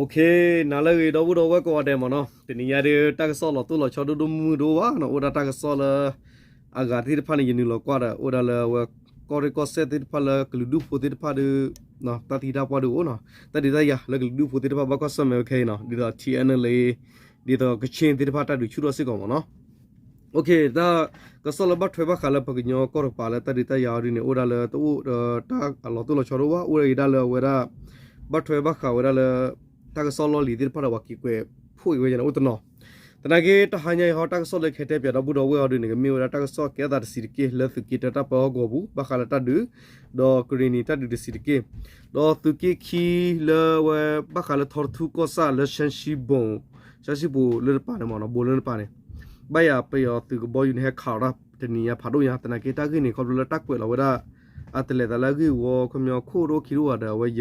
Okay, နၤလၢအဂ့ၤ ဒီပုၢ်ဒီဝဲၢ်ကိးဂၤဒဲးမ့ၢ်နီၤ, တနံၤညါဒုး တၢ်ကစီၣ်လီၤတိၢ်လီၤဆီဒိၣ်ဒိၣ်မုၢ်မုၢ်တအိၣ်ဘၣ်နီၤ, အိၣ်ဒၣ်တၢ်ကစီၣ်လၢ အဂၤသ့ၣ်တဖၣ်န့ၣ် ယနုာ်လီၤကွၢ်ဒီး အိၣ်ဒၣ်လၢအဝဲ ကီၢ်ရ့ၣ်ကီၢ်စဲၣ်သ့ၣ်တဖၣ်လၢကလုာ်ဒူၣ်ဖိသ့ၣ်တဖၣ်ဒီး တၢ်သံတၢ်ပှၢ်ဒုးအိၣ်နီၤ, တၢ်ဒုးတၢ်ယၤလၢကလုာ်ဒူၣ်ဖိသ့ၣ်တဖၣ်ဘၣ်ကွၢ်ဆၢၣ်မဲာ်ဝဲခဲအံၤနီၤ, ဒ်သိး ထံၣ်အဲၣ်နဲၣ်လ့ ဒ်သိးကခ့ၣ်သ့ၣ်တဖၣ်တၢ်ဒုးဆူၣ်ထီၣ်စ့ၢ်ကီးမ့ၢ်နီၤ. Okay, တၢ်ကစီၣ်လၢဘၣ်ထွဲဘၣ်ဃးလၢပှၤကညီကီၢ်တကပၤလၢတၢ်ဒုးတၢ်ယၤအီၤဒ်န့ၣ် အိၣ်ဒၣ်လၢတအိၣ်ဒီးတၢ်အလီၤတိၢ်လီၤဆီဒိၣ်ဘၣ်, အိၣ်ဒၣ်ယံၤဒၣ်လၢအဝဲဒၣ် ဘၣ်ထွဲဘၣ်ဃးဝဲဒၣ်လၢ တၢ်ကစီၣ်လီၢ်လံၤသ့ၣ်တဖၣ်ဒီးပှၤက့ၤကွဲးဖှိၣ်က့ၤဝဲန့ၣ်အိၣ်တနီၤ. သနာ်က့တဟါညါအံၤဟီ တၢ်ကစီၣ်လၢကဟဲတဲပၠးဒီပုၢ်ဒီဝဲၢ်အီၤဒ်န့ၣ် ကမ့ၢ်ဝဲဒၣ်တၢ်ကစီၣ်ကဲအသးတဆံးတက့ၢ် လၢသုးက့တၢတၢ်ပၢဟီၣ်ကဝီၤပူၤ ဘၣ်ဃးလၢတၢ်ဒုး ဒီးကရ့ၣ်နံၤတၢ်ဒုးတဆံးတက့ၢ်, ဒီးသုးက့ခံလၢဝဲဘၣ်ဃးလၢထီတထူကီၢ်ဆၣ်လၢ ရှၢၣ်ရှံဘိၣ် ရှၢၣ်ရှံဘိၣ်လၢတပၤန့ၣ်မ့ၢ်နီၤ, ဘိၣ်လၢတပၤန့ၣ် ဘၣ်ယၤပယီၤသုးကဘီယူၤန့ၣ် ဟဲခးလီၤတၢ်တနံၤညါဖးဒိၣ်ညါ, သနာ်က့တၢ်ဂ့ၢ်န့ၣ် ခီဖျိလၢတၢ်ကွဲးလီၤဝဲဒၣ် အတလဲၤသးလၢအဂ့ၢ်အဝီ ခီပညီခိၣ်တအိၣ်ခံတအိၣ်ဘၣ်ဒီး အဝဲယ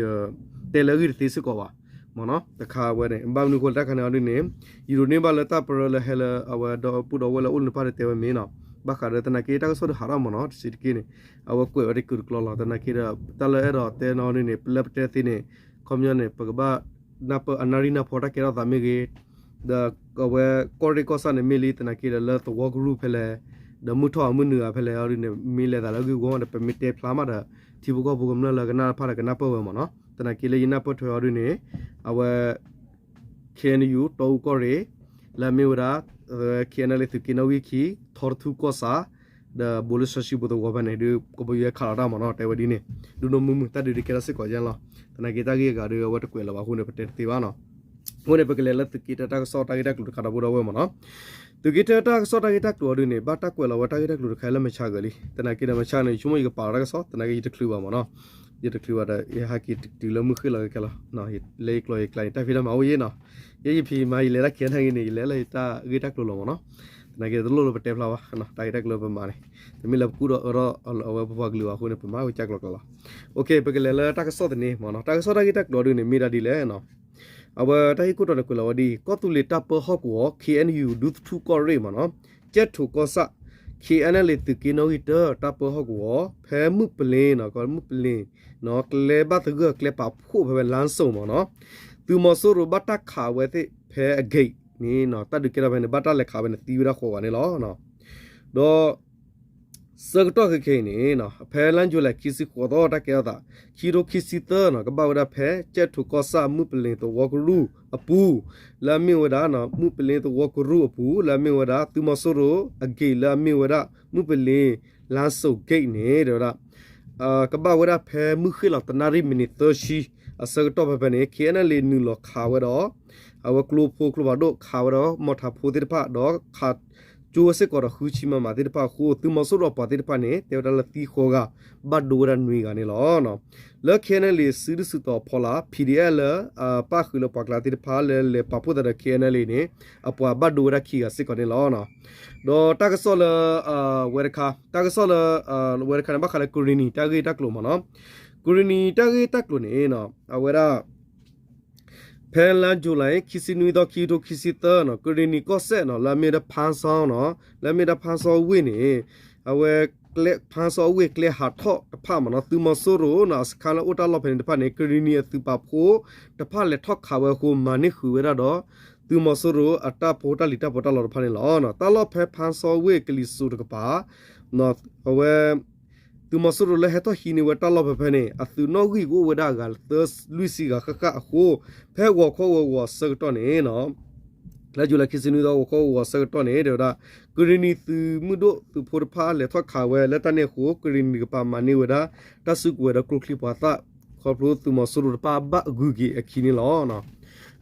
တဲလၢအဂ့ၢ်တသ့စ့ၢ်ကီးဘၣ် မ့ၢ်နီၤ, တခါဝဲန့ၣ် ဘၣ်မနုၤအဃိလၢတၢ်ခါန့ၣ်အီၤဒ်န့ၣ် ယဒိးန့ၢ်ဘၣ်လၢတၢ်ပရၢလၢဟဲလၢအဝဲဒီပုၢ်ဒီဝဲၢ်လၢအိၣ်လၢနပၢ်ဒီးတဲဝဲမ့ၢ်နီၤ, ဘၣ်ဃးဒီးသနာ်က့တၢ်ကစီၣ်ဒုးဟးထီၣ်မ့ၢ်နီၤ တဆံးတက့ၢ်န့ၣ် အဝဲကွဲးဝဲတကုာ်တကျီလီၤ, သနာ်က့ဒီး တၢ်လၢအဲၣ်ဒိးတဲနီၤဒ်န့ၣ် လၢပတဲသ့န့ၣ် ခီပညီန့ၣ် ပကဘၣ်နၢ်ပၢၢ်အနၣ်ရံၣ်နၢ်ဖီတၢ်ကဲထီၣ်သးမ့ၢ်ဂ့ၤ, ဒီးအဝဲကီၢ်ရ့ၣ်ကီၢ်ဆၣ်န့ၣ်မ့ၢ်လံ သနာ်က့ဒီးလၢသဝီကရူၢ်ဖဲလဲၣ်, ဒီးမုၢ်ထီၣ်အမုၢ်နုာ်အဖဲလဲၣ်အီၤဒ်န့ၣ် မ့ၢ်လဲၤသးလၢအဂ့ၢ်အဝီဒီး ပမ့ၢ်တဲဖျါမးဒီး ထံဖိကီၢ်ဖိကမျၢၢ်လၢကနၣ်တၢ်တဖၣ်ဒီးကနၢ်ပၢၢ်ဝဲမ့ၢ်နီၤ, သနာ်က့လၢယနၢ်ပၢၢ်ထွဲအီၤဒ်န့ၣ် အဝဲ ခ့ၣ်အဲၣ်ယူၣ် တီအူကီၢ်ရ့ၣ် လၢအမ့ၢ်ဝဲဒၣ် ခ့ၣ်အဲၣ်နဲၣ်လ့ သုးက့နီၣ်ဂံၢ်ခံ ထီတထူကီၢ်ဆၣ် ဒီးဘိၣ်လၢရှၢၣ်ရှံဘိၣ်သဝီဖဲန့ၣ်ဒီး ကဘီယူၤဟဲခးလီၤတၢ်မ့ၢ်နီၤ တဲဝဲဒ်န့ၣ် ဒိၣ်ဒိၣ်မုၢ်မုၢ် တၢ်ဒုးဒုးကဲထီၣ်စ့ၢ်ကီးယဲလီၤ, သနာ်က့တၢ်ဂ့ၢ်အဂၤဒီးအဝဲတကွဲးလၢၤဘၣ်အဃိန့ၣ် ပတဲတသ့ဘၣ်နီၤ, အဃိန့ၣ် ပကလဲၤလၢသုးက့တၢတၢ်ကစီၣ်တၢ်ဂ့ၢ်တၢ်ကျိၤတခါဒီပုၢ်ဒီဝဲၢ်မ့ၢ်နီၤ, သုးက့တၢတၢ်ကစီၣ်တၢ်ဂ့ၢ်တၢ်ကျိၤအီၤဒ်န့ၣ် ဘၣ်တၢ်ကွဲးလီၤဝဲတၢ်ဂ့ၢ်တၢ်ကျိၤတခါလၢမုၢ်ဆါဂီၤလံ, သနာ်က့ဒီးမုၢ်ဆါန့ၣ် ယဆိကမိၣ်ယကပာ်လီၤတၢ်ကစီၣ် သနာ်က့ယတချုးဘၣ်မ့ၢ်နီၤ, ယတချုးဘၣ်ဒီး ယဟးက့ၤတုၤလၢမုၢ်ဃ့ၢ်လီၤကဲလီၤ, လၢယကျိၤယကျါန့ၣ် တၢ်ဖံးတၢ်မၤအိၣ်ယဲနီၤ, ယဲယဖံးမၤယလဲၤတၢ်ခံးနာ်က့န့ၣ် ယလဲၤလၢယတၢ်ဂ့ၢ်တၢ်ကျိၤလီၤမ့ၢ်နီၤ, သနာ်က့တလိၣ်လၢပတဲဖျါဘၣ်, တၢ်ဂ့ၢ်တၢ်ကျိၤပမၤန့ၣ် တမ့ၢ်လၢပကူၣ်ဒီးအၢထီၣ်အဝဲပပှၤကလုာ်ဘၣ်အဃိန့ၣ် ပမၤဝဲကၢ်ကျိၤကျါလီၤ, ပကလဲၤလၢတၢ်ကစီၣ်သန့မ့ၢ်နီၤ, တၢ်ကစီၣ်တၢ်ဂ့ၢ်တၢ်ကျိၤအီၤဒ်န့ၣ် မ့ၢ်ဒၣ်ဒ်လဲၣ် အဝဲတၢ်ဟ့ၣ်ခိၣ်တီန့ၣ်ကွဲးလီၤဝဲဒ်အံၤ, ကီၢ်သူလ့ၤတၢ်ပၢဟီၣ်ကဝီၤ ခ့ၣ်အဲၣ်ယူၣ် ဒူသထူကီၢ်ရ့ၣ်မ့ၢ်နီၤ, ကဲၣ်ထိၣ်ကီၢ်ဆၣ် ခ့ၣ်အဲၣ်နဲၣ်လ့ သုးက့နီၣ်ဂံၢ်တၢ တၢ်ပၢဟီၣ်ကဝီၤ ဖဲမုၢ်ပလ့ၤ မုၢ်ပလ့ၤ ကျဲဘၣ်သဂၢၢ်ကျဲပာ်ဖှိၣ်ဖဲဖဲလါစိၤမ့ၢ်နီၤ, သုးမီၤစိရိၤဘၣ်တၢ်ခးဝဲသ့ၣ်ဖဲအဂ့ၢ်န့ၣ် တၢ်ဒုးကဲထီၣ်ဖဲန့ၣ် ဘၣ်တၢ်လဲၤခးဝဲန့ၣ်သံဝဲဒၣ်ဃိးဂၤန့ၣ်လီၤ, ဒီး ဆၢကတီၢ်ခဲအံၤန့ၣ် ဖဲလါယူၤလံခံဆံဃိးသီ တၢ်ကဲထီၣ်သး ခံကထိခံဆံသၢ ကဘၣ်ဝဲဒၣ်ဖဲ ကၠဲၣ်ထိၣ်ကီၢ်ဆၣ် မုၢ်ပလ့ၤသဝီကရူၢ်အပူၤ လၢအမ့ၢ်ဝဲဒၣ် မုၢ်ပလ့ၤသဝီကရူၢ်အပူၤ လၢအမ့ၢ်ဝဲဒၣ် သုးမီၤစိရိၤအဂ့ၢ် လၢအမ့ၢ်ဝဲဒၣ် မုၢ်ပလ့ၤ လါစိၤဂ့ၢ်န့ၣ် တဲဝဲဒၣ် ကဘၣ်ဝဲဒၣ်ဖဲမုၢ်ဃ့ၢ်လီၤတနၣ်ရံၣ်မံးနံးသၢဆံ အဆၢကတီၢ်ဖဲဖဲန့ၣ် ခ့ၣ်အဲၣ်နဲၣ်လ့ နုာ်လီၤခးဝဲဒီး အဝဲကျိဖိကျိဖးဒိၣ်ခးဝဲဒီး မီၣ်ထးဖိသ့ၣ်တဖၣ် ဒီးခးကၠိဝဲစ့ၢ်ကီးဒီးဃုဆံမမသ့ၣ်တဖၣ်အဃိ သုးမီၤစိရိၤအပှၤသ့ၣ်တဖၣ်န့ၣ် တဲဝဲဒၣ်လၢသံဃိးဂၤ ဘၣ်ဒိဝဲဒၣ်နွံဂၤန့ၣ်လီၤ. လၢ ခ့ၣ်အဲၣ်နဲၣ်လ့ စုဒုၣ်စုတီၤအဖီလာ် ပီၣ်ဒီအ့ၣ်ဖ် လၢအပၣ်ဃုာ်လၢပှၤကျါသ့ၣ်တဖၣ်လၢလဲၤပာ်ဖှိၣ်သးဒီး ခ့ၣ်အဲၣ်နဲၣ်လ့န့ၣ် အပှၤဘၣ်ဒိဝဲဒၣ်ခံဂၤစ့ၢ်ကီးန့ၣ်လီၤ. ဒီးတၢ်ကစီၣ်လၢ ဝဲတခါ တၢ်ကစီၣ်လၢ ဝဲတခါန့ၣ် ဘၣ်ဃးလၢကရ့ၣ်နံၤတၢ်ဂ့ၢ်တၢ်ကျိၤမ့ၢ်နီၤ, ကရ့ၣ်နံၤတၢ်ဂ့ၢ်တၢ်ကျိၤန့ၣ် အဝဲဒၣ် ဖဲလါယူၤလံ ခံဆံနွံသီ ခံကထိခံဆံသၢနီၤ ကရ့ၣ်နံၤကီၢ်စဲၣ်နီၤ လၢအမ့ၢ်ဝဲဒၣ်ဖၣ်စီနီၤ လၢအမ့ၢ်ဝဲဒၣ်ဖၣ်စီဝ့ၢ်န့ၣ် အဝဲ ဖၣ်စီဝ့ၢ်ကျဲဟးထီၣ်တဖၣ်မ့ၢ်နီၤ သုးမီၤစိရိၤနီၤ အစခါလၢအိၣ်တၢ်လီၢ်ဖဲန့ၣ်တဖၣ်န့ၣ် ကရ့ၣ်နံၤအသုးပာ်ဖှိၣ်တဖၣ်လဲၤထီၣ်ခးဝဲအဃိ မၤန့ၢ်ဃုာ်ဝဲဒၣ်ဒီး သုးမီၤစိရိၤအတၢ်ဖိတၢ်လံၤတၢ်ပီးတၢ်လီတဖၣ်န့ၣ်လီၤ. တၢ်လီၢ်ဖဲဖၣ်စီဝ့ၢ်ကလံၤစိးတကပၤ အဝဲ သုးမီၤစိရိၤလၢဟဲထီၣ်ဟံးန့ၢ်ဝဲတၢ်လီၢ်ဖဲဖဲန့ၣ် အသုးနီၣ်ဂံၢ်ကအိၣ်ဝဲဒၣ်အဂၤသၢလွံၢ်ဆံဂၤဃၣ်ဃၣ်အဃိ ဖဲဂီၤခီဂီၤဂီၤအဆၢကတီၢ်န့ၣ် လါယူၤလံခံဆံနွံသီဂီၤခီဂီၤဂီၤအဆၢကတီၢ်န့ၣ် တဲဝဲဒၣ် ကရ့ၣ်နံၤသုးမုၢ်ဒိၣ်သုးဖိတဖၣ်လဲၤထီၣ်ခးဝဲလၢတၢ်န့ၣ်အဃိ ကရ့ၣ်နံၤတကပၤမၤန့ၢ်ဝဲဒၣ် တၢ်စုကဝဲၤဒီးကျိချံမျိာ်သၣ် ခီဖျိသုးမီၤစိရိၤတဖၣ်ဘၣ်ဂုၤက့ၤအခံန့ၣ်လီၤ.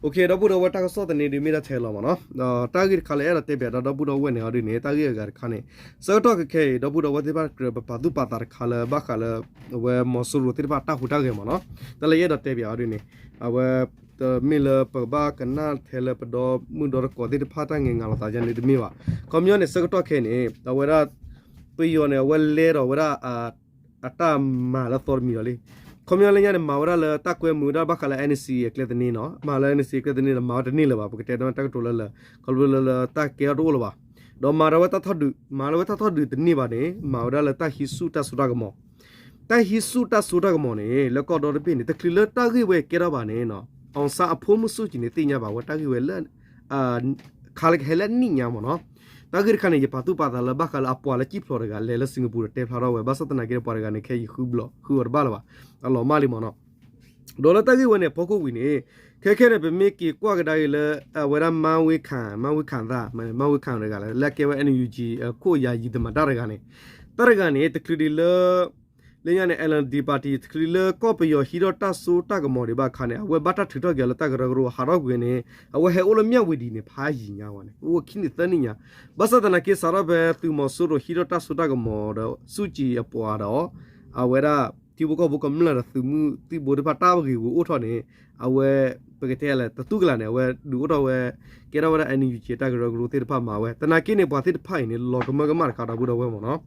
ဒီပုၢ်ဒီဝဲၢ် တၢ်ကစီၣ်သန့ဒုးမ့ၢ်ဒၣ်ထဲလီၤမ့ၢ်နီၤ. တၢ်ဂ့ၢ်တခါလၢအဲၣ်ဒိးတဲပၠးဒီးဒီပုၢ်ဒီဝဲၢ်န့ၣ်အီၤဒ်န့ၣ် တၢ်ဂ့ၢ်အဂၤတခါန့ၣ် ဆၢကတီၢ်ခဲအံၤ ဒီပုၢ်ဒီဝဲၢ်သ့ၣ်တဖၣ်ကြၢးပပာ်သူၣ်ပာ်သးတခါလၢဘၣ်ဃးလၢ အဝဲမီၤစိရိၤသ့ၣ်တဖၣ်တၢ်ဟူးတၢ်ဂဲၤမ့ၢ်နီၤ. တၢ်လၢယအဲၣ်ဒိးတဲပၠးအီၤဒ်န့ၣ် အဝဲ တမ့ၢ်လၢပကဘၣ်ကနၣ်ထဲလၢပဒီမုၣ်ဒီတကိးသ့ၣ်တဖၣ်တၢ်ငဲၤငါလိာ်သးယါန့ၣ်တမ့ၢ်ဘၣ်. ခီပညီန့ၣ် ဆၢကတီၢ်ခဲအံၤန့ၣ် အဝဲဒၣ် ပယီၤန့ၣ် အဝဲလဲဒီးဝဲဒၣ် အတၢ်မၤလၢသီတမံၤလီၤလံ. ခီပညီလၢညါန့ၣ် မၤဝဲဒၣ်လၢတၢ်ကွဲမုာ်ဝဲဒၣ်ဘၣ်ဃးလၢ NCA အကျဲသန့နီၤ. မၤလၢ NCA အကျဲသန့ဒီး မၤဝဲတန့ၢ်လၢၤဘၣ်. ပကတဲတၢ်ကတိၤလၢလၢ ခီဖျိလၢလၢတၢ်ကဲထီၣ်တအိၣ်လၢၤဘၣ်. ဒီးမၤဒၣ်ဝဲတၢ်ထီၣ်ဒုး မၤလၢဝဲတၢ်ထီၣ်ဒုးတန့ၢ်ဘၣ်န့ၣ် မၤဝဲဒၣ်လၢတၢ်ဟံးဆူၣ်တၢ်စိတၢ်ကမီၤ. တၢ်ဟံးဆူၣ်တၢ်စိတၢ်ကမီၤန့ၣ် လၢကီၢ်ဒီတဘ့ၣ်န့ၣ် တချုးလၢတၢ်ဂ့ၢ်ဝဲကဲထီၣ်ဘၣ်န့ၣ်နီၤ အောင်ဆန်း အဖိမုၣ် စုကြည် န့ၣ် သ့ၣ်ညါဘၣ်ဝဲတၢ်ဂ့ၢ်ဝဲလၢ ခါလၢကဟဲလၢအနံၣ်ညါမ့ၢ်နီၤ. တၢ်ဂ့ၢ်တခါန့ၣ် ယပာ်သူၣ်ပာ်သးလၢဘၣ်ဃးလၢအပှၤလၢကံၣ်ဖျိးတဂၤ လဲၤလၢ Singapore ဒီးတဲဖျါထီၣ်ဝဲ ဘၣ်ဆၣ်သနာ်က့ဒီးပှၤတဂၤန့ၣ် ခဲအံၤဃုဘျီ ဃုအီၤတဘၣ်လၢၤဘၣ်, အလီၤမၢ်လံမ့ၢ်နီၤ. ဒီးလၢတၢ်ဂ့ၢ်ဝဲန့ၣ် အဖီခိၣ်ဝံၤန့ၣ် ခဲခဲန့ၣ် ပမ့ၢ်က့ၤကွၢ်ကဒါက့ၤလၢ အဝဲဒၣ် မန်းဝင်းခိုင်, မန်းဝင်းခိုင်သ့ၣ်, မန်းဝင်းခိုင်တဂၤလၢ လၢအကဲဝဲ NUG ခိၣ်ယာယံၤသမ္မတ တဂၤန့ၣ်, တၢ်တဂၤန့ၣ် တချုးဒံးလၢ လၢညါန့ၣ် NLD party တချုးလၢကီၢ်ပယီၤဟံးထီၣ်တၢ်စိတၢ်ကမီၤဒံးဘၣ်အခါန့ၣ် အဝဲဘၣ်တၢ်ထုးထီၣ်က့ၤအီၤလၢတၢ်ကရၢကရိ ဟးထီၣ်ကွံာ်န့ၣ် အဝဲဟဲအိၣ်လၢ မြဝတီ န့ၣ် ဖးယံာ်ညါဝဲန့ၣ် အိၣ်ခံနံၣ်သၢနံၣ်ညါ. ဘၣ်ဆၣ်သနာ်က့ စးထီၣ်ဖဲသုးမီၤစိရိၤဟံးထီၣ်တၢ်စိတၢ်ကမီၤဒီး စုကြည်အပှၤဒီး အဝဲဒၣ် ထံဖိကီၢ်ဖိကမျၢၢ်ဒီးသုးမုၢ်သံၣ်ဘိသ့ၣ်တဖၣ် တၢ်ဂ့ၢ်ဝဲအိၣ်ထီၣ်န့ၣ် အဝဲ ပကတဲလဲၣ် တတူၢ်ကလာ်န့ၣ် အဝဲဒုးအိၣ်ထီၣ်ဝဲ ကဲထီၣ်ဝဲဒၣ် NUG တၢ်ကရၢကရိသ့ၣ်တဖၣ်မၤဝဲ. သနာ်က့န့ၣ် ပှၤသ့ၣ်တဖၣ်အံၤန့ၣ် လီၤကမၢကမၣ်တခါ ဒီပုၢ်ဒီဝဲၢ်မ့ၢ်နီၤ.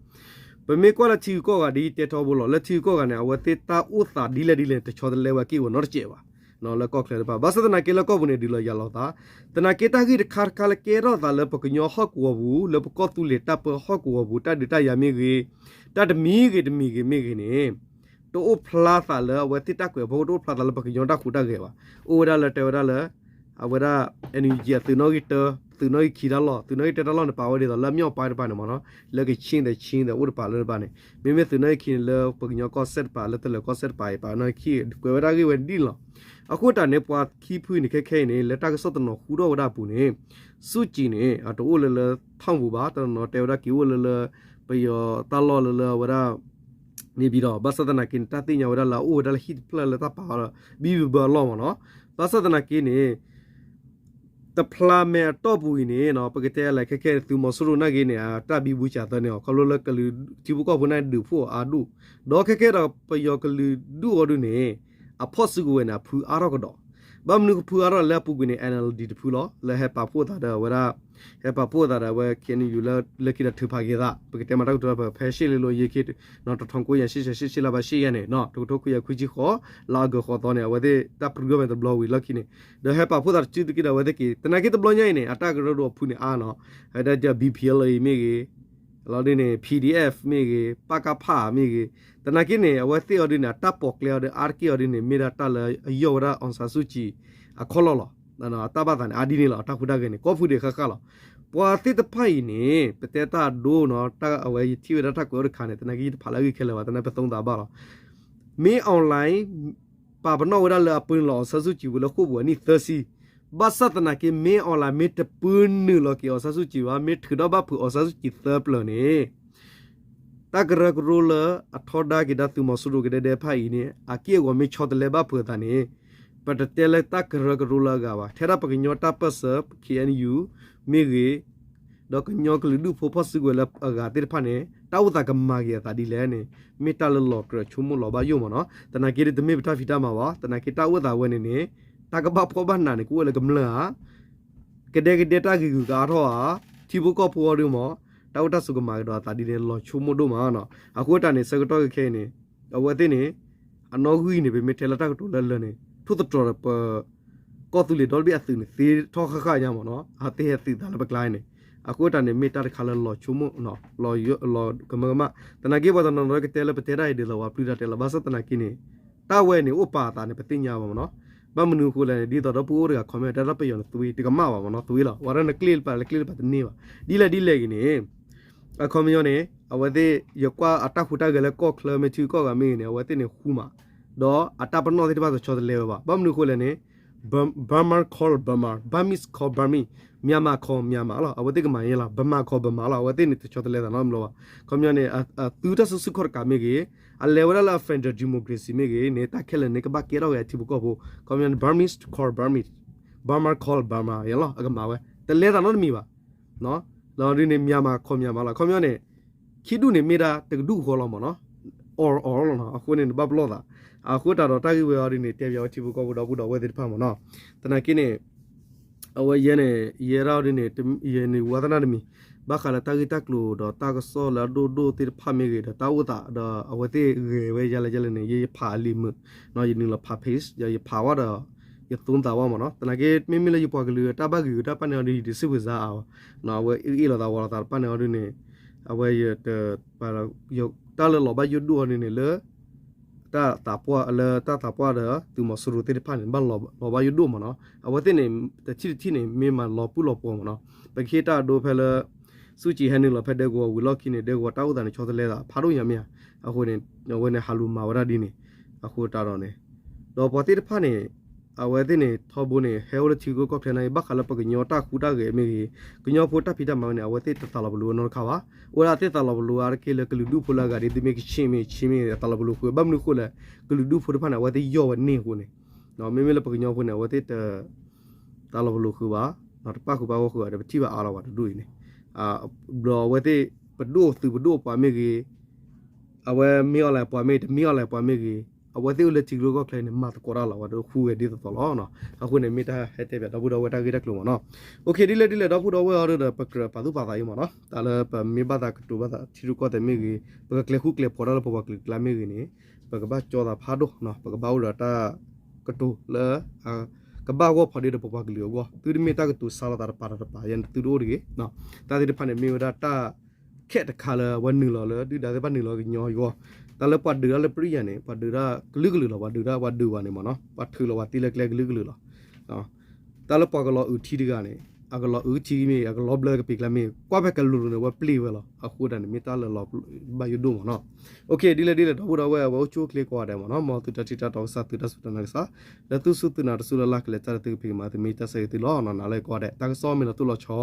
ပမ့ၢ်ကွၢ်လၢထံဂုၤကီၢ်ဂၤဒ်တဲထီဘိလီၤ လၢထံဂုၤကီၢ်ဂၤန့ၣ် အဝဲသ့ၣ်တၢ်အိၣ်သးဒ်လဲၣ်ဒ်လဲၣ်န့ၣ် တဆီတလဲဝဲက့ၢ်ဝဲနီတစဲးဘၣ် လၢကီၢ်ချၢတဖၣ်. ဘၣ်ဆၣ်သနာ်က့လၢကီၢ်ပူၤန့ၣ် ဒုးလီၤယၤလီၤသး, သနာ်က့တၢ်ဂ့ၢ်တခါတခါလၢကဲထီၣ်သးလၢပကညီဟီၣ်ကဝီၤပူၤ လၢပကီၢ်သူလ့ၤတၢ်ပၢဟီၣ်ကဝီၤပူၤ တၢ်ဒုးတၢ်ယၤမ့ၢ်ဂ့ၤ, တၢ်တမံၤဂ့ၤတမံၤဂ့ၤမ့ၢ်ဂ့ၤန့ၣ် တအိၣ်ဖျါသးလၢအဝဲသ့ၣ်တၢ်ကွဲးအဖီခိၣ် တအိၣ်ဖျါသးလၢပကညီတၢ်ဟူးတၢ်ဂဲၤဘၣ်. အိၣ်ဝဲဒၣ်လၢတဲဝဲဒၣ်လၢ အဝဲဒၣ် NUG အသုးနီၣ်ဂံၢ်တၢ, သုးနီၣ်ဂံၢ်ခံတၢ်လီၢ်, သုးနီၣ်ဂံၢ်တၢတၢ်လီၢ်န့ၣ် ပာ်ဝဲဒ်သိးလၢအမ့ၢ်အီၣ်ပၢ်တပၤန့ၣ်မ့ၢ်နီၤ, လၢကခ့ၣ်ဒီးခ့ၣ်ဒီးအိၣ်တပၤလၢတပၤန့ၣ်, မ့မ့ၢ်သုးနီၣ်ဂံၢ်ခံန့ၣ် လၢပကညီကီၢ်စဲၣ်တပၤ လၢတလၢၤကီၢ်စဲၣ်တပၤအံၤ ပာ်နီၣ်ဂံၢ်ခံ ကွဲးဝဲဒၣ်ဂ့ၢ်ဝဲဒ်န့ၣ်လီၤ. အဃိတၢ်န့ၣ် ပှၤခံဖုန့ၣ် ခဲခဲအံၤန့ၣ် လၢတၢ်ကစီၣ်တနီၤဟူထီၣ်ဝဲဒၣ်အပူၤန့ၣ် စုကြည်န့ၣ် အတအိၣ်လၢလၢ ထောင်ပူၤ ဘၣ်, တနီၤနီၤတဲဝဲဒၣ်က့ၤအိၣ်လၢလၢ ပယီၤတၢ်လီၢ်လၢလၢအဝဲဒၣ် နေပြည်တော် ဘၣ်ဆၣ်သနာ်က့န့ၣ် တၢ်သ့ၣ်ညါဝဲဒၣ်လၢအအိၣ်ဝဲဒၣ်လၢဟံၣ်တဖျၢၣ်လၢတၢ်ပာ်အီၤဒီး ဘံၣ်ဘံၣ်ဘၢဘၢအလီၢ်မ့ၢ်နီၤ. ဘၣ်ဆၣ်သနာ်က့န့ၣ် တဖျါမဲာ်အတီၢ်ပူၤအံၤန့ၣ် ပကတဲလဲၣ် ခဲခဲသုးမီၤစိရိၤနာ်က့န့ၣ် အတၢ်ဘံဘူစၢ်သၢန့ၣ် ခီဖျိလၢကလုာ်ထံဖိကီၢ်ဖိန့ၣ်ဒုးဖှိၣ်အါဒူၣ်, ဒီးခဲခဲဒီးပယီၤကလုာ်ဒူၣ်အီၤဒုန့ၣ် အဖီၣ်စုကဝဲၤန့ၣ် အဖုအါထီၣ်ကဒီး, ဘၣ်မနုၤကဖုအါထီၣ်လဲၣ် လၢအပူၤကွံာ်န့ၣ် NLD တဖုလီၤ လၢဟဲပာ်ဖှိၣ်သးဒီးအဝဲဒၣ် ဟဲပာ်ဖှိၣ်သးဒီးအဝဲ KNU လၢလၢခံဒီးထုးဖးက့ၤသး ပကတဲမၤတၢ်ကတိၤလၢဖဲ ဖဲရှ့ၣ်လ့လိအယ့ၢ်ခံ တထောင်ကိုးရာရှစ်ဆယ်ရှစ် လါဘၣ်ရှ့ၣ်ယဲၢ်န့ၣ် တကထိခွံကယၤခွံဆံဃိး လါအီကူးဃိးသီန့ၣ် အဝဲသ့ၣ်တၢ်ပြူၢ်ထီၣ်မဲာ်တဘျီဝံၤလီၢ်ခံန့ၣ် ဒီးဟဲပာ်ဖှိၣ်သးတစုတက့ၢ်ဒီးအဝဲသ့ၣ်က့ၤ သနာ်က့တဘျီညါအံၤန့ၣ် အတၢ်ကရၢကရိအဖုန့ၣ်အါနီၤ, အဝဲဒၣ် BPLA မ့ၢ်ဂ့ၤ လီၤဒုန့ၣ် PDF မ့ၢ်ဂ့ၤ ပကဖ မ့ၢ်ဂ့ၤ, သနာ်က့န့ၣ် အဝဲသ့ၣ်အီၤဒုန့ၣ် အတၢ်ပိာ်ကျဲအီၤဒု အါတက့ၢ်အီၤဒုန့ၣ် မ့ၢ်ဒၣ်တၢ်လၢအယီၢ်ဝဲဒၣ် အောင်ဆန်းစုကြည် အခီၣ်လီၢ်လီၤ. အတၢ်ဘၣ်သးန့ၣ် အါဒ်န့ၣ်လီၤ အတၢ်ဟူးတၢ်ဂဲၤန့ၣ် ကီၢ်ဖုဒံးဃၣ်ဃၣ်လီၤ. ပှၤသ့ၣ်တဖၣ်အံၤန့ၣ် ပတဲတၢ်အဒိနီၤ တၢ်အဝဲယထံၣ်ဝဲဒၣ်တၢ်ကွဲးအိၣ်တခါန့ၣ် သနာ်က့ယတဖးလၢအဂ့ၢ်ခဲလၢာ်ဘၣ် သနာ်က့ပသုံးသပ်ဘၣ်လီၤ. မင်းအောင်လှိုင် ပာ်ပနီၣ်ဝဲဒၣ်လၢအပၢနုာ်လီၤ အောင်ဆန်းစုကြည် ဝံၤလၢဃိာ်ပူၤအနံၣ်သၢဆံ, ဘၣ်ဆၣ်သနာ်က့ မင်းအောင်လှိုင် မ့ၢ်တပၢနုာ်လီၤက့ၤ အောင်ဆန်းစုကြည် ဘၣ်, မ့ၢ်ထုးထီၣ်ဘၣ်ဖုး အောင်ဆန်းစုကြည် သၢပျၢၤန့ၣ် တၢ်ကရၢကရိလၢအထီဒါက့ၤဒၣ်သုးမီၤစိရိၤကဒဲဒဲဖၣ်အံၤန့ၣ် အက့ၢ်အဂီၤမ့ၢ်ဆီတလဲဘၣ်ဖုးအသးန့ၣ် ပတတဲလၢတၢ်ကရၢကရိလၢအဂၤဘၣ်. ထဲဒၣ်ပကညီတၢ်ပၢၢ်ဆၢ KNU မ့ၢ်ဂ့ၤ ဒီးကညီကလုာ်ဒူၣ်ဖိဖီၣ်စုကဝဲၤလၢအဂၤသ့ၣ်တဖၣ်န့ၣ် တၢ်အိၣ်သးကမၤက့ၤအသးဒ်လဲၣ်န့ၣ် မ့ၢ်တၢ်လၢလီၤကြၢးဆိကမိၣ်လီၤဘၣ်ယိၣ်မ့ၢ်နီၤ. သနာ်က့ဒ်တမ့ၢ်ပတၢ်ဖံးတၢ်မၤဘၣ်, သနာ်က့တၢ်အိၣ်သးဝဲန့ၣ်န့ၣ် တၢ်ကဘၣ်ဖှီၣ်ဘၣ်နးန့ၣ် ကအိၣ်ဝဲလၢကမျၢၢ်ဧါ ကဒဲကဒဲတၢ်ဂ့ၤဂုၤကအါထီၣ်ဧါ, ထံဖိကီၢ်ဖိအီၤဒုမ့ၢ် တၢ်အိၣ်တၢ်ဆိးကမၤကဒီးအသးဒ်န့ၣ် လီၤဆိကမိၣ်ဒိၣ်မးနီၤ. အဃိတၢ်န့ၣ် ဆၢကတီၢ်ခဲအံၤန့ၣ် အဝဲသ့ၣ်န့ၣ် အနီၣ်ဂံၢ်န့ၣ် ပမ့ၢ်တဲလၢတၢ်ကတိၤလၢလၢာ်န့ၣ် ထိၣ်သတြီၤဒီးပ ကီၢ်သူလ့ၤဒီတဘ့ၣ်အသုးန့ၣ် သ့ထီၣ်ဃၣ်ဃၣ်ညါမ့ၢ်နီၤ, အသ့ဟဲသုးသးလၢပကျါန့ၣ်. အဃိတၢ်န့ၣ် မ့ၢ်တၢ်တခါလၢလီၤဆိကမိၣ် လီၤကမၢကမၣ်. သနာ်က့ပှၤတနီၤနီၤကတဲလၢပတဲတၢ်အံၤဒ်သိးပှၤပျုၢ်တၢ်တဲလီၤ ဘၣ်ဆၣ်သနာ်က့န့ၣ် တၢ်ဝဲန့ၣ်အိၣ်ပာ်အသးန့ၣ် ပသ့ၣ်ညါဘၣ်မ့ၢ်နီၤ. ဘၣ်မနုၤအဃိလဲၣ်န့ၣ် ဒ်သိးဒီပုၢ်အိၣ်တဂၤ comment တဲဒၣ်ပယီၤန့ၣ်သွံ တကမၣ်ဘၣ်မ့ၢ်နီၤ, သွံလီၤ. ပှၤတၢ်နကျ့ၣ်တပၤလၢကျ့ၣ်တပၤတန့ၢ်ဘၣ်. ဒ်လဲၣ်ဒ်လဲၣ်ဂ့ၤန့ၣ် အခီပညီန့ၣ် အဝဲသ့ၣ် ယကွၢ်အတၢ်ဟူးတၢ်ဂဲၤလၢကီၢ်ချၢမ့ၢ်ထံကီၢ်ဂၤမ့ၢ်ဂ့ၤန့ၣ် အဝဲသ့ၣ်န့ၣ်ဟူမး, ဒီးအတၢ်ပနီၣ်သ့ၣ်တဖၣ်တဆီတလဲဝဲဘၣ်. ဘၣ်မနုၤအဃိလဲၣ်န့ၣ် Burma call Burma, Burmese call Burmese, Myanmar call Myanmar လီၤ. အဝဲသ့ၣ်ကမၤယဲလီၤ. Burma call Burma လီၤ. အဝဲသ့ၣ်န့ၣ်တဆီတလဲသးနီတဘျီဘၣ်. ခီပညီန့ၣ် အသုတၢ်စုဆူၣ်ခီၣ်တကးမ့ၢ်ဂ့ၤ, အလဲၤဝဲဒၣ်လၢအ federal democracy မ့ၢ်ဂ့ၤန့ၣ် တၢ်ခဲလၢာ်န့ၣ် ကဘၣ်ကဲထီၣ်ဝဲအထံဖိကီၢ်ဖိ. ခီပညီန့ၣ် Burmese call Burmese, Burma call Burma ယဲလီၤ. အကမၤဝဲ တလဲသးနီတမံၤဘၣ်. လီၤဒုန့ၣ် Myanmar call Myanmar လီၤ. ခီပညီန့ၣ် ခံဒူၣ်န့ၣ်မ့ၢ်ဒၣ်တကဒူၣ်ဃီလီၤမ့ၢ်နီၤ, အီၣ်အီၣ်လီၤနီၤ. အဃိန့ၣ် နဘၣ်ပလီၢ်သး. အဃိတၢ်ဒီးတၢ်ဂ့ၢ်ဝဲအီၤဒ်န့ၣ် တဲပၠးဝဲထံဖိကီၢ်ဖိဒီပုၢ်ဒီဝဲၢ်သ့ၣ်တဖၣ်မ့ၢ်နီၤ. သနာ်က့န့ၣ် အဝဲယဲန့ၣ် ယဲဒၣ်အီၤဒ်န့ၣ် ယန့ၣ်ဝါသနာတမံၤ ဘၣ်ဃးလၢတၢ်ဂ့ၢ်တၢ်ကျိၤဒီးတၢ်ကစီၣ်လၢအဒိၣ်ဒိၣ်သ့ၣ်တဖၣ်မ့ၢ်ဂ့ၤ ဒီးတၢ်အိၣ်သးဒီးအဝဲသ့ၣ်ဂဲၤဝဲယဲလဲၣ်ယဲလဲၣ်န့ၣ် ယယဖးလံာ်မုာ်, ယနုာ်လီၤဖး page ယဖးဝဲဒီး ယသိသးဝဲမ့ၢ်နီၤ. သနာ်က့ မ့မ့ၢ်လၢယပှၤကလုာ်တၢ်ဘၣ်ဂ့ၤဂ့ၤတၢ်ပာ်န့ၢ်အီၤဒ်ယတစံးပှ့ၤစါအါဘၣ်, အဝဲအ့ၣ်လိာ်သးဝီလိာ်သးတပာ်န့ၢ်အီၤဒ်န့ၣ် အဝဲယတ တၢ်လၢလီၤဘၣ်ယိၣ်ဒိၣ်အီၤဒ်န့ၣ်လၢ တၢ်သးပှၢ်လၢတၢ်သးပှၢ်ဒီးသုးမီၤစိရိၤသ့ၣ်တဖၣ်န့ၣ် ဘၣ်လီၤဘၣ်ယိၣ်ဒိၣ်မးနီၤ. အဝဲသ့ၣ်န့ၣ် တထံၣ်တထံၣ်န့ၣ် မ့ၢ်မၤလီၤပှီၢ်လီၤပှီၢ်မးနီၤ. ပကဟ့ၣ်တၢ်အဒိဖဲလၢ စူၣ်ကံးဟဲနုာ်လီၤဖဲဒဲကဝီၤဝံၤလီၢ်ခံန့ၣ် ဒဲကဝီၤတၢ်အိၣ်သးန့ၣ် ဆီတလဲသးဖးဒိၣ်ညါမ့ၢ်ဧါ. အဃိန့ၣ် အဝဲန့ၣ်ဟးလူၤမၤဝဲဒၣ်ဒ်န့ၣ် အဃိတၢ်ဒီးန့ၣ် ဒီးပှၤသ့ၣ်တဖၣ်န့ၣ် အဝဲသ့ၣ်န့ၣ် ထီဘိန့ၣ် ဟဲအိၣ်လၢထံဂုၤကီၢ်ချၢန့ၣ် ဘၣ်ဃးလၢပှၤကညီတၢ်ဟူးတၢ်ဂဲၤမ့ၢ်ဂ့ၤ, ကညီဖိတၢ်ဖံးတၢ်မၤဝဲန့ၣ် အဝဲသ့ၣ်တသးလီၤပလိာ်ဝဲနီတခါဘၣ်. အိၣ်ဒၣ်သ့ၣ်သးလီၤပလိာ်ဝဲတက့ၢ်လၢကလုာ်ဒူၣ်ဖိလၢအဂၤဒ်သိးမ့ၢ်ကဆ့ၣ်မ့ၢ်ဆ့ၣ်မ့ၢ်အသးလီၤပလိာ်ဃုာ် ဘၣ်မနုၤဃိလဲၣ် ကလုာ်ဒူၣ်ဖိတဖၣ်န့ၣ် အဝဲသ့ၣ်ယီၢ်ဝဲန့ၢ်အဃိန့ၣ် မ့မ့ၢ်လၢပှၤကညီဖိန့ၣ် အဝဲသ့ၣ်တ သးလီၤပလိာ်ဃုာ်ဘၣ်, တပာ်ဃုာ်ပာ်ဂီၢ်ဃုာ်ဘၣ်ဒီး ပထံၣ်ဘၣ်အါလီၤဘၣ်တဒူၣ်အံၤန့ၣ်, ဘျီအဝဲသ့ၣ် ပဒိၣ်သုးပဒိၣ်ပှၤမ့ၢ်ဂ့ၤ, အဝဲမ့ၢ်အီၣ်လဲၣ်ပှၤမ့ၢ် တမ့ၢ်အီၣ်လဲၣ်ပှၤမ့ၢ်ဂ့ၤ, အဝဲသ့ၣ်အိၣ်လၢထံကျိကီၢ်ချၢန့ၣ် မၤသကိးတၢ်လီၤဝဲဒီးဃူဂဲၤဒ်သိးသိးလီၤ. အဃိန့ၣ် မ့ၢ်တၢ်ဟဲတဲဘၣ်ဒီပုၢ်ဒီဝဲၢ်တၢ်ဂ့ၢ်တၢ်ကျိၤမးနီၤ. အိၣ်ခ့ ဒ်လဲၣ်ဒ်လဲၣ် ဒီပုၢ်ဒီဝဲၢ်အီၤဒီး ပကြၢးပာ်သူၣ်ပာ်သးအံၤမးနီၤ, တၢ်လၢပမ့ၢ်ဘၣ်သးကတိၤဘၣ်သးထံရူၢ်ကီၢ်သဲးမ့ၢ်ဂ့ၤ, ပကကျဲၤဃူကျဲၤဖိးတၢ်လၢပပှၤကလုာ်ကျါမ့ၢ်ဂ့ၤန့ၣ်, ပကဘၣ်ကၠီသးဖးဒိၣ်, ပကဘၣ်အိၣ်ဒီးတၢ်ကတိၤလၢ ကဘၣ်ဂီၢ်ဖီဒ့ဒီးပပှၤကလုာ်အဂီၢ်, သုတမ့ၢ်တၢ်ကတိၤဆါလီၤသးတပၤဒီးတပၤ ယဲန့ၣ်သုတအိၣ်တဂ့ၤ. တၢ်သ့ၣ်တဖၣ်န့ၣ် မ့ၢ်ဝဲဒၣ်တၢ်ခဲးတခါလၢအဝဲနုာ်လီၤလၢ ဒုၣ်ဒါသ့ၣ်တဖၣ်နုာ်လီၤကညီအဂီၢ်, တၢ်လၢပှၤဒုးတၢ်လၢပရံယၤန့ၣ် ပှၤဒုးတၢ်ကလုာ်ကလုာ်လီၤ, ပှၤဒုးတၢ်ပှၤဒုးဝဲန့ၣ်မးနီၤ, ပှၤထုးလီၤပှၤသံလၢကျဲကလုာ်ကလုာ်လီၤ. တၢ်လၢပှၤကလီၤအုးထံတဂၤန့ၣ် အကလီၤအုးထံမ့ၢ် အကလီၤဘျၢကပ့ၤကျါမ့ၢ် ကွၢ်ဖဲကလူၤလိၤန့ၣ် အဝဲပျ့ၤဝဲလီၤ. အဃိဒၣ်န့ၣ် မ့ၢ်တၢ်လၢလီၤဘၣ်ယိၣ်ဒိၣ်မးနီၤ. အိၣ်ခ့ ဒ်လဲၣ်ဒ်လဲၣ် ဒီပုၢ်ဒီဝဲၢ် အဝဲအိၣ်ဆူၣ်အိၣ်ချ့ကိးဂၤဒဲးမးနီၤ, မ်သုတၢ်ထံၣ်တၢ်တီကစၢ် သုတၢ်စူၢ်တၢ်နာ်ကစၢ်, လၢသုစူၢ်သုနာ်တစူၢ်လၢ်လၢ်ကလဲၤတၢ်ဒီးသုကဖံးကမၤသုမ့ၢ်တၢ်ဆၢဂ့ၤသုလီၤ. နၤလၢကိးဂၤဒဲး တၢ်ကစီၣ်မ့ၢ်လီၤတိၢ်လီၤဆီ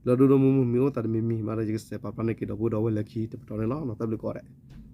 လၢဒိၣ်ဒိၣ်မုၢ်မုၢ် မ့ၢ်အိၣ်သးတမံၤမံၤ မ့ၢ်ဒီးယကစဲးပာ်ဖျါန့ၢ်က့ၤဒီပုၢ်ဒီဝဲၢ်လၢခံတပတီၢ်န့ၣ်လီၤ. တၢ်ဘျုးကိးဂၤဒဲး.